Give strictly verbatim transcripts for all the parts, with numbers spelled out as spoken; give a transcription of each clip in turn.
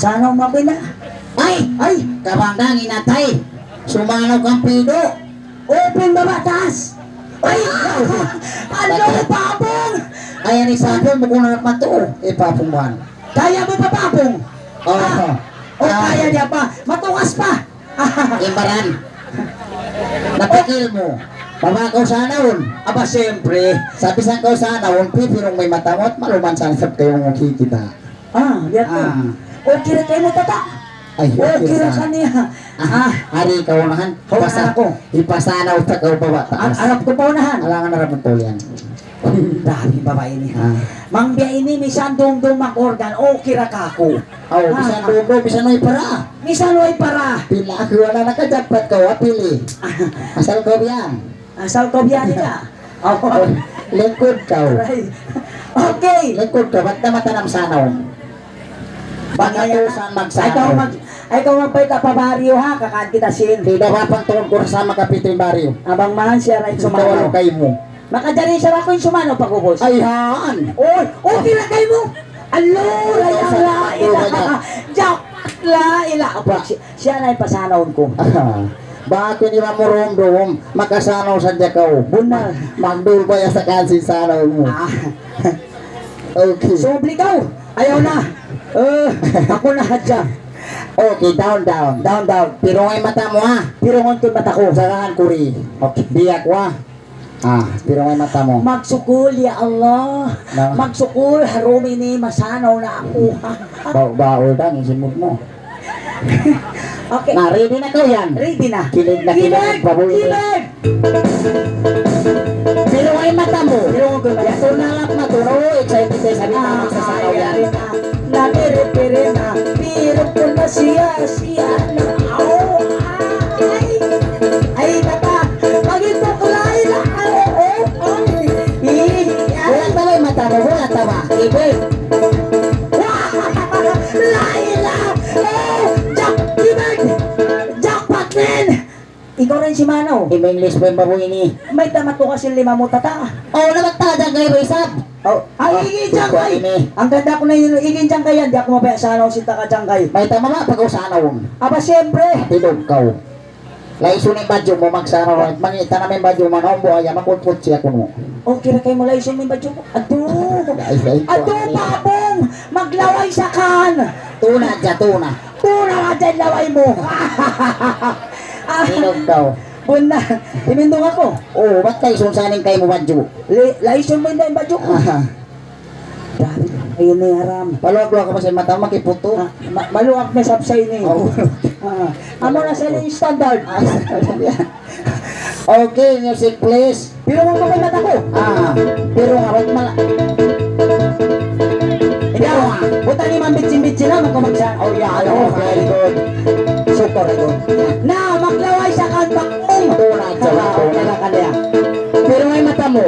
Sanaw mabina. Ay! Ay! Kabanggang inatay. Sumanaw kang pido. Open baba taas. Ay! Ano, Papong? Ay, ani Papong, bukun na matuo. Eh, Papong man. Kaya mo pa, Papong? Oo. Ah, oh, kaya niya pa. Matukas pa. Imbaran. Napikil mu. Baba kaw sanawun. Aba, siyempre. Sabi sa kaw sanawun, pipirung may matamot, maluman sa sab kayo mong kikita. Ah, biya' to. Ah. Okay ra kaymu, tata. Ay, okay ra kaniya. Ah, ari ikaw unahan. Hipasa-, hipasanaw ta kaw baba taas. Arap ku pa unahan. Alangan arap mu pa yan. Dami babai ini. Ah. Mang biya' ini, misan dumdum mag-organ, okay ra kaku'. Aw, misan dumdum, misan way para. Misan way para. Pila aku wala' nakajagpat kaw, apili. Asal kaw biya' yan. Asal kaw biya' yan ka. Oh. Lingkud kaw. Aray. Okay. Lingkud kaw, ba't na matanam sanaw? Baka tusan magsanaw. Ay, kaw mag-, ay, kaw magbayta' pa baryo, ha? Kakaan kita sin. Di' daw hapang tuon ku sa makapitin baryo. Abang mahan siya ra in sumanaw. Ikaw, ano kaymu? Makajari siya ra ku in sumanaw pag'ubus. Ay, haan. Oy, okay ra kaymu. Alo, la ilaha illallah. Jackpot, la ilaha. Siya na in pasanawun ku. Baka ini mamurumdum, makasanaw sadja kaw. Bunnal. Magdul ba ya sa kansi sanaw mu? Ah. Okay. Subli kaw. Ayaw na. Eh, aku na hadja. Okay, down, down. Down, down. Pirungi mata mu, ha? Pirungun ku in mata ku. Sarahan ku ri. Okay. Biya' ku, ha? Ah, pirungi mata mu. Magsukul, ya Allah. Na. Magsukul, ha dum ini, masanaw na aku. Ba-, baul ka, in simud mu. Okay. Na, ready na kaw yan? Ready na. Kilig na kilig. Kilig! Babu ini. Kilig! Pirungi mata mu. Pirungun ku in mata. Ya, tunalap na, tunu. Excited kaw, sabi na, ah, magsasanaw yan. Ay, ay, na. Na, piri, piri na. Pirung ku na siya, siya na. Oh, ay. Ay, tata. Pag-itukul, ay, la, oh, oh, oh. Ih, ay. Bulat na ba in mata mu? Bulat na ba? Ibig. Wah! La ilaha! Oh! Jack-, Ibig! Jackpot, man! Ikaw ra in simanaw. In English pa in babu ini. Mayta' matukas in lima mu, tata? Oh, naman ta, jangkay ba isab? Oh, ay, igi jangkay. Ini. Hangkan da aku na in, igi jangkay yan. Di' aku mabaya' sanaw sin taga jangkay. Mayta' mama, pag-usanaw. Aba, siyempre. Tidog kaw. Laisun in badju' mu, magsaraw. Mangita' na in badju' mu, naumbu aya, makutput siya kunu'. Okay ra kaymu, laisun in badju' mu. Adu. Ay, ay, ay. Adu, Papong! Maglaway sa kan! Tuna, ja, tuna. Tuna, ja, laway mu. Hinog daw. Buna, timindung aku. Oh, ba't laisun sa in kaymu badju'? Li-, laisun mu in badju'. Aha. Dari, ayun na, haram. Paluwag-luwag ka pa sa mata, makiputo. Ah, ma-, maluwag na sab sa ini. Oh. Ah, amo na sa ini standard. Ah, standard yan. Okay, music please. Pirungun ku in mata ku. Ah, pirungun, abot mala. Ikaw, ah, buta ni mambitsin-bitsin na, magkamagsa. Oh, yeah, oh, very good. Super good. Na, maglaway sa kan Papong. Tuna, tuna, tuna. Tuna ka niya. Pirungun in mata mu.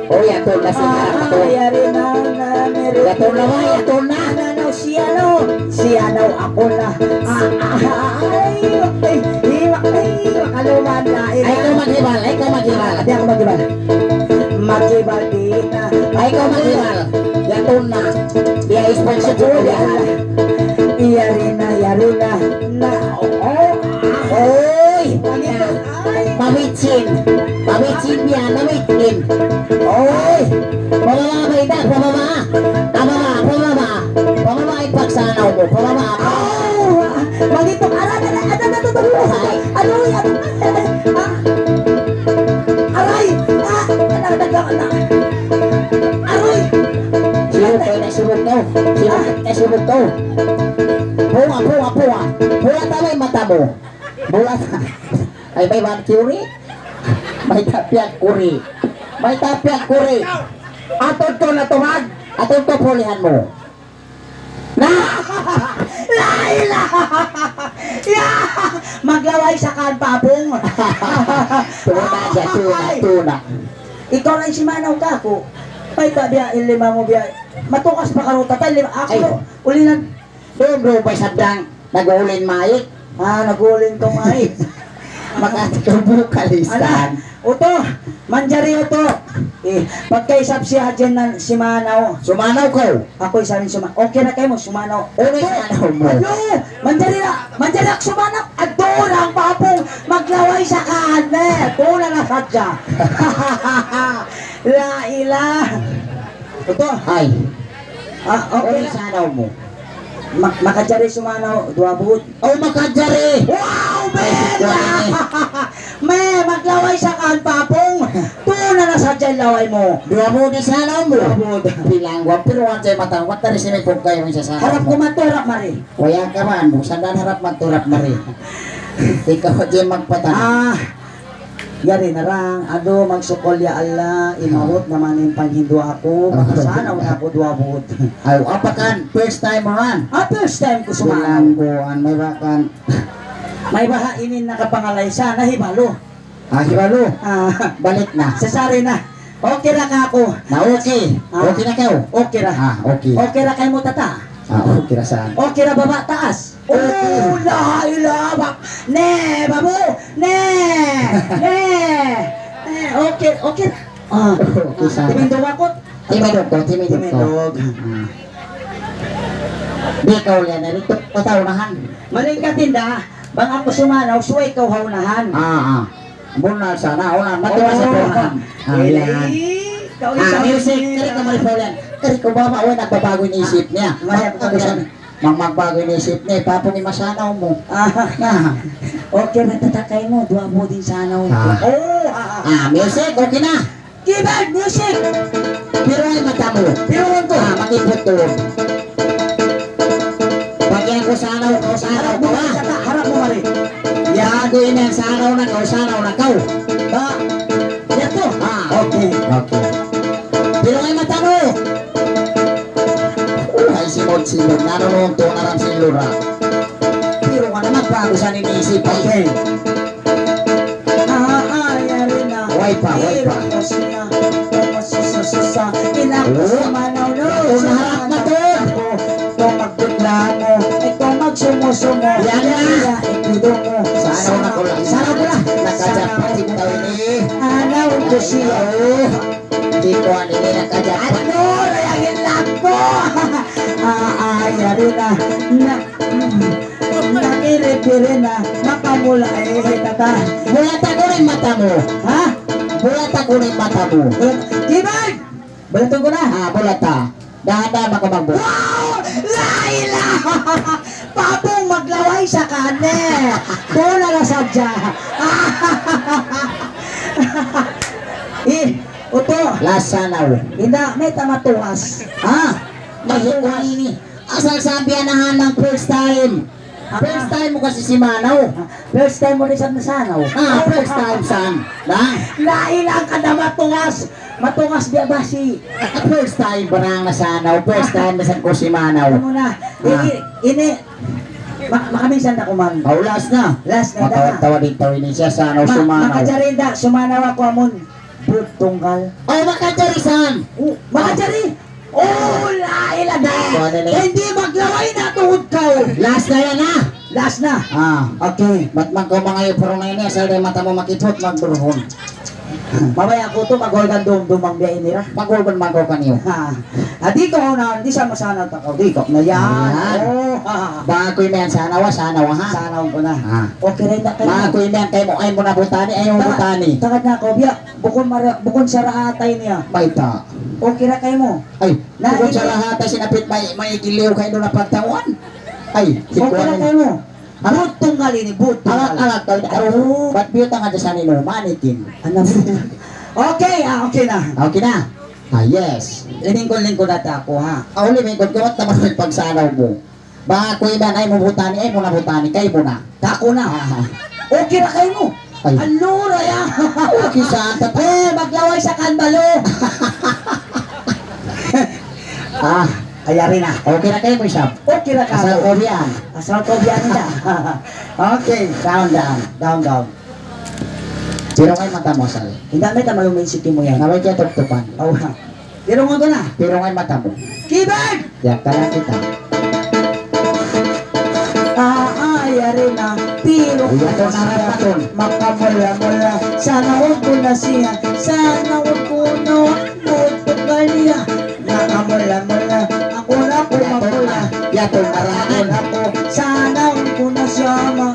Oh, yadtu na sila. Ah, ah, yari na, na, meri. Yadtu na ba? Yadtu na. Na, na, na, siya, no. Siya, no, aku na. Ah, ah, ah, ay, ay, ay, ay, makaluman na, ay. Ay, ikaw maghibal, ay, ikaw maghibal. Di' aku maghibal. Maghibal di' na. Ay, ikaw maghibal. Yadtu na. Biya' sponsor ko yan. Yari na, yari na. Na, oh, oh. Oy! Pangit. Pamichin. Pamichin yan, pamichin. Oy! Pababa ba ita? Pababa. Pababa, pababa. Pababa in pagsanaw mu. Pababa. Aw! Mangituk. Aray, aray, aray, aray, aray, aray. Aray, aray. Ah. Aray. Ah. Aray, aray, aray. Aray. Sino kayo na surut ko? Sino kayo surut ko? Bunga, bunga, bunga. Bunga tama in mata mu. Bulat. Ay, may one kuri. May tapyak kuri. May tapyak kuri. Atod ko na tumag. Atod ko pulihan mu. Na! La ilaha! Ya! Maglaway sa kan Papong. Tuna, ja, tuna, tuna. Ikaw lang simanaw ka aku. Mayta' biya' in lima mu biya'. Matukas pa karuta. Tay lima. Aku, ay, uli na. Bro, bro, bay sabdang, nag-uulin maik. Ah, nag-uulin ka maik. Makati ka bukal, istan. Ala, Utu, manjari utu. Eh, pagkaisab siya hadja na simanaw. Sumanaw kaw? Aku isab in suma-, okay na kaymu, sumanaw. Unu in sumanaw mu? Adu, manjari na, manjari aku sumanaw. Adu, orang papung, maglaway sa kahan, eh. Tuna na sadja. La ilaha. Utu. Ay. Ah, okay. Unu in sumanaw mu? Ma-, makajari sumanaw, duwa buhud. Oh, makajari! Wow, bela! Ay, sorry. Me, maglaway sa kan papung. Tuna na sadja in laway mu. Duwa buhud in sumanaw mu. Duwa buhud. Bilang gua, pero wan sa mata, wan tari sini pung kayo sa sumanaw. Harap ku madtu, harap mari. Waya' ka man, buksan dan harap madtu, harap mari. Ikaw hadja magpatan. Ah, yari na ra, adu, magsukul ya Allah, imabut na man in panghindu' aku, makasanaw na aku duwa buhud. Ay, apa kan? First time mu yan? Ah, first time ku sumanaw. Bilang gua, may bakan. May baha' ini nakapangalay sa, nahibalu. Ah, hibalu. Ah. Balik na. Sasari na. Okay ra ka aku. Na okay. Ah. Okay na kaw? Okay ra. Ah, okay. Okay ra kaymu tata? Ah, okay ra sa. Okay ra baba' taas? Oh, la ilaha. Ne, babu. Ne. Ne. Eh, okay, okay. Ah, okay, ah, sa. Timindug aku. Timindug ku, timindug ku. Timindug. Ah. Di' kaw liyan na rito. Pataunahan. Malingkat inda. Bang aku sumanaw, subay kaw ha unahan. Ah, ah. Bunnal sa nauna, matuwa sa nauna. Ah, yan. Music, kari ka mari Paulian. Kari ka baba', way nagbabago in isip niya. Mag-, mag-, magbabago in isip niya, papun in masanaw mu. Ah. Na. Okay na tatakay mu, duwa buhud in sanaw mu. Ah. Oh, ah, ah. Ah, music, okay na. Keyboard music! Pirungi in mata mu. Pirungi ku. Ah, mag-iput tuud. Pag yan ku sanaw, kaw sanaw, harap mu, kaw, ah. Harap mu, mari. Yan, di' na yan, sanaw na kaw, sanaw na kaw. Ba, yan tu. Ah, okay. Okay. Pirungi in mata mu. Oh, ay, simud-simud. Nanu nun tu, naram si Lura. Pirungi na, magbago sa in isip. Okay. Ah, ah, yari na. Way pa, way pa. Ira ko siya. Susa, susa, susa. Ina ko. Oh. Sumanaw, no. Ito na harap na to. Ito magreklamo. Ito magsumusumo. Yan na. Kaya ikido mo. Sanaw na ku lang. Sanaw ku lang. Nakajapat in tau ini. Anaw ko siya. Oh. Di' ku ini nakajapat. Ano? Rayangin lang ko. Ah, ah, yari na. Na, Nakiripiri na, makamula, eh, eh, tata. Bulata ku na in mata mu. Ha? Bulata ku na in mata mu. Bulat-, Kibag! Bulatun ku na. Ah, bulata. Dahan-dahan maka magbu-. Wow! La ilaha! Papung maglaway sa kane. Bola na sadya. Eh, utu. Lasa na, oh. Inda, mayta' matuwas. Ha? Matuwas. Matuwas ini. Asal sabi anahan ng first time. Ah. First time mu kasi simanaw. Ah, first time mu rin sa nasanaw. Ah, first time, san? Na? Lain lang ka na matuwas. Matuwas biya' basi. Ah, first time barang nasanaw. First time na san ku simanaw. Alam mo na. Ah. Ini, ini, ma-, makaminsan na ku man. Oh, last na. Last na. Matawa-tawa din tau ini siya, sanaw, ma-, sumanaw. Makajari da, sumanaw aku amun. Buhud tunggal. Oh, makajari san? Oh, makajari? Oh, la ilaha. Kuha na na. Hindi maglaway na tuhod kaw. Last na yan, ha? Last na. Ah. Okay. Bat man kaw mangayu' purun na ini, asal di' mata mu makiput, magduruhun. Mabaya' aku tu, magulgan dum-, dumang biya' ini ra. Magulgan, magulgan niyu. Ha. Ah, di' kaw na, di' sa masanaw ta kaw, di' kaw na yan. Yan. Oh, ha, ha. Ba aku imiyan sanaw, sanaw, ha? Sanaw ku na. Ah. Okay ra, inda kayo. Ba aku imiyan kaymu, ayaw mu na butani, ayaw mu butani. Tagad na kaw, biya'. Bukun mara-, bukun sara hatay niya. Mayta'? Okay ra kaymu. Ay, na, bukun sara hatay, sinapit may, may giliw kaymu na pagtawan. Ay, okay ra kaymu. Buhud tunggal ini, buhud tunggal. Alat, alat, alat. Aru, bat biyutang hadja sa ninu, manikin. Ano? Okay, ah, okay na. Okay na. Ah, yes. Lingkod-lingkod na ta aku, ha? Ah, uli, lingkod ka, mat naman yung pagsanaw mu. Ba, aku iban, ayaw mu butani, ayaw mu na butani, kaymu na. Aku na. Ah. Okay ra kaymu. Ay. Allura ya. Okay sa, tat- Eh, maglaway sa kanbalo. Ah, ayari na. Okay ra kaymu isab. Okay ra ka. Asal ko biyan. Asal ko biyan na. Okay, down, down, down, down. Pero ngay mata mu, asal. Hindi, may tama yung maisip mo yan. Naway kaya tuktukan. Oh, ha. Pirungun ku na. Pirungun in mata mu. Kibag! Yan, tanan kita. Ah, ah, yari na. Pirungun Yatun na ra patun. Makamula-mula, sanaun ku na siya, sanaun ku na, butuk kaniya. Makamula-mula, aku na ku mapula. Yatun na ra. Aku na ku, sanaun ku na siya ma-,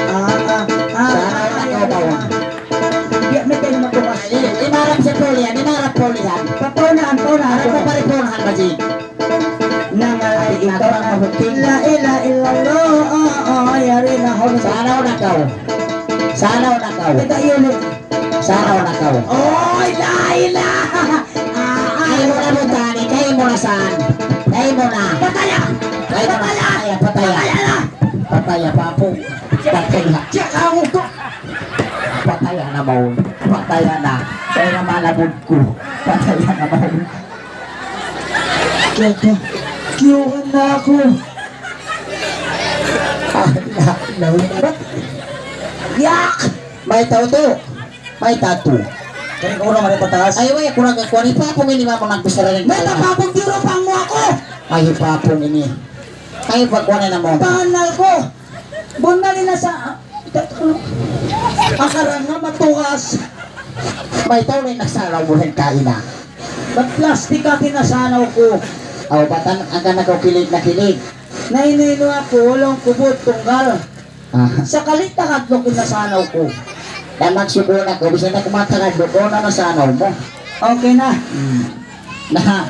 ah, ah, ah, ah, sanaun na ku, bawang. Biya' mi tayo matukas. Di, di marap sa pulihan, di marap pulihan. Papunahan, papunahan. Ano pa paripunahan, Majik? Nangalay ikaw na mabuting. La ilaha illallah, oh, oh, yari na ho. Sanaw na kaw. Sanaw na kaw. Kita yun eh. Sanaw na kaw. Oy, la ilaha. Ah, ah. Kay mo na buta ni, kay mo na saan? Kay mo na. Pataya! Kay mo na. Pataya! Pataya, pataya. Pataya na. Pataya, papu. Pataya. Siya ka mo to. Pataya na maun. Pataya na. Kaya na malabog ko. Pataya na maun. Kiyuhan na aku. Ah, na, na, na. Yak! Mayta' tu. Mayta' tu. Kaya ko na mali pataas. Ay, way, aku nagkakuha ni Papong ini, mama, nagbichara rin. Mayta' Papong, tinupang mu aku? Ay, Papong ini. Ay, pagkuha na naman. Pangal ku. Bunnal na sa, akarang na matugas. Mayta' uli na sa labuhin kaina. Bat plastik ka kinasanaw ku. Aw, batan, ang ka nakakilig na kilig. Nainu-inu aku, ulung kubut, tunggal. Ah. Sakali takadlok in nasanaw ku. Dan magsukul aku, bisan na kumatakadlok, na nasanaw mu. Okay na. Hmm. Na.